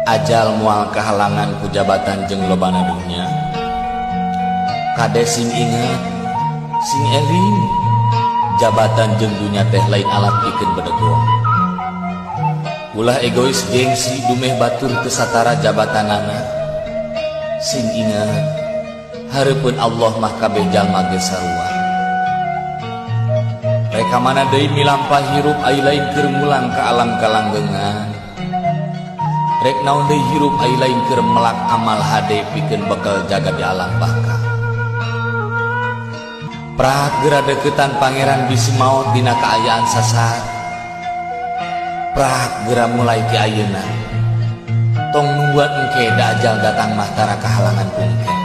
Ajal moal kahalangan ku jabatan jeung lobana dunya. Kade sing inget, sing eling, jabatan jeung dunya teh lain alat pikeun bedegong. Ulah egois gengsi dumeh batur teu satara jabatanana. Sing inget, hareupeun Allah mah kabeh jalma ge sarua. Rek ka mana deui milampah hirup ai lain keur mulang ka alam kalanggengan. Rek naon deui hirup ai lain keur melak amal hade pikeun bekal jaga di alam baka. Prak geura deukeutan pangeran bisi maot dina kaayaan sasar. Prak geura mulai ti ayeuna. Tong nungguan engke da ajal datang mah tara kahalangan ku engke.